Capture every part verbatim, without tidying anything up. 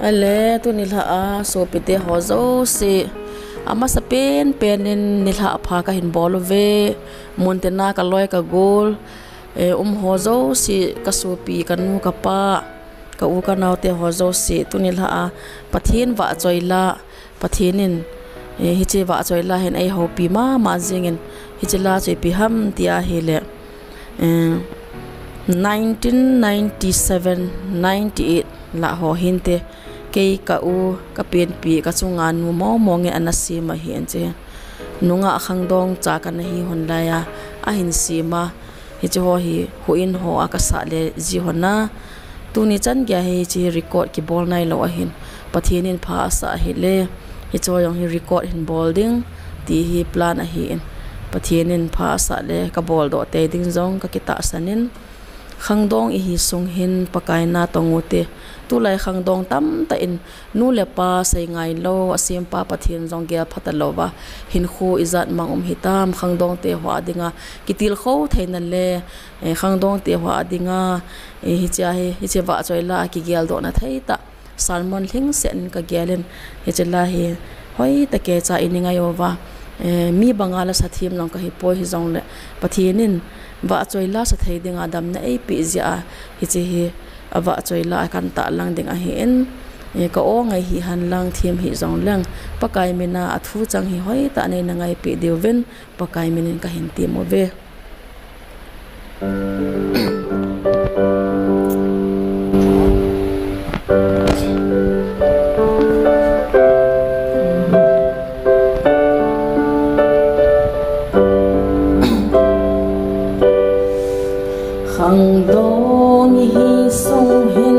Ale, tuni lha a sopite ho jouse, amasa penpen in nilhah pha kahin bol uve. Muntina kaloi kagol, eh, um ho jouse, kasopi, kanu, kapa, ka u kanaote ho jouse, tuni lha a Pathen vahchoi la, Pathen in, eh, hiche vahchoi la hin eihoupi mama jingin, hiche la chu ipi ham tia ahile, eh, nineteen ninety-seven, ninety-eight lah ho hinte, kei ka u, kapenpi, kachunga nu mong mong in ana sem ahi hiche. Nungah khangdong cha kana hi hon laiya ahin sem a, hiche ho hi huin hoa kasah le ji hon a, tuni chan geiya hi hiche record kibol nailou ahin, Pathen in pha asah ahile, hiche ho jong hi record hin bol ding ti hi plan ahin, Pathen in pha asah le kabol doh tei ding jong kakitahsan in, khangdong ihi sung hin Pakai natong ute. Tulai khangdong tamtah in nu le pa sei ngailou, asempa Pathen jong gel phatalouva hinkho ijat mang um hitam, khangdongte ho a dinga kitilkhou theina le, eh, khangdongte ho a dinga, eh, hiche hi, hiche vahchoi la a kigeldohna theitah sermon lhingset in kagel in, hiche la hi hoitah keicha ini ngai uva, eh, mi banga lasa them jong kahipoi, hijongle Pathen in vahchoi la sa thei dinga damna eipeh jeh a, hiche hi avahchoi la a kan tahlang ding ahin, eh, ka o ngai hihen lang, them hijongleng, Pakai mina athu chang hi hoitah in eina ngaipeh diuvin, Pakai minin kahin tem uve. Khangdong ihi sung hin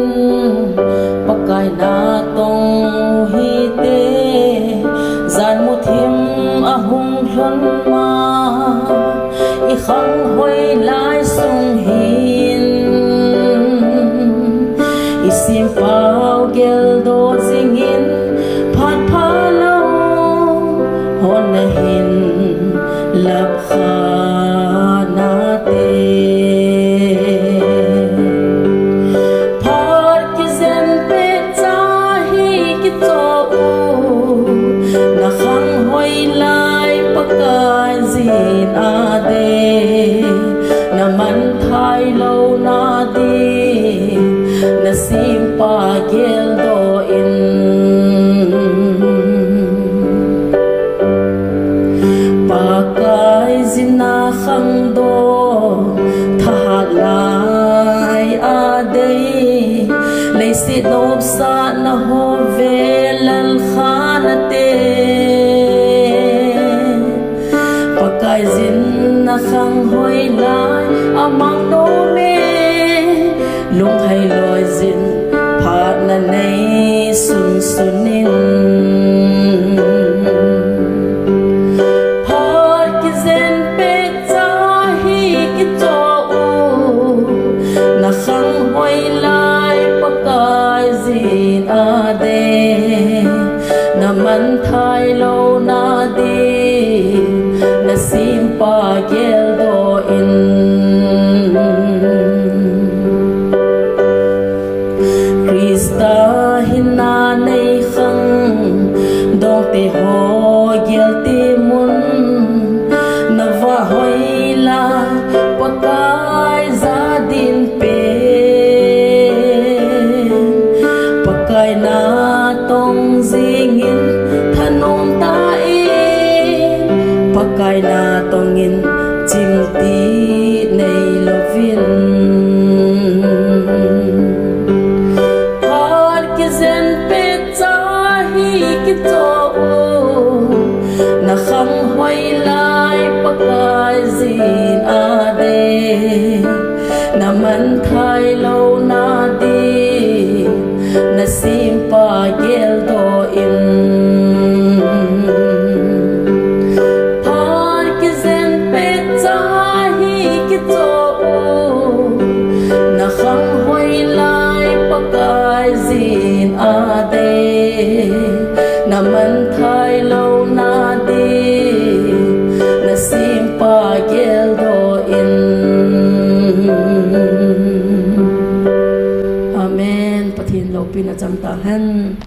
Pakai natong hite, jan muthim ahung lhun ma, ikhang hoilai sung hin, isempau geldoh jingin, phat phalou hon ahin lap kha nate. Phat kijen petcha hi kichoh u, nakhang hoilai Pakai jin ade, naman thailou nadin, nasempa geldoh in. Pakai jin a khangdong thahat lai adei, leiset nopsahna ho velal kha nate. Pakai jin a khang hoilai amang nom e, lunghei loi jin phatna nei sunsun in. Phat kijen petcha hi kichoh u, nakhang hoilai Pakai jin ade, naman thailou nadin, nasempa geldoh in. Christa hinna nei khangdongte ho gel temun, navah hoilai Pakai ja din pen, Pakai natong jingin thanom tah in, Pakai natong in chimtih neilouvin. Phat kijen petcha hi kichoh u, nakhang hoilai Pakai jin ade, naman thailou nadin, nasempa geldoh in. Phat kijen petcha hi kichoh u, nakhang hoilai Pakai jin ade, naman thailou nadin, nasempa geldoh in. Amen. Pathen lou Pathen in achang tahen.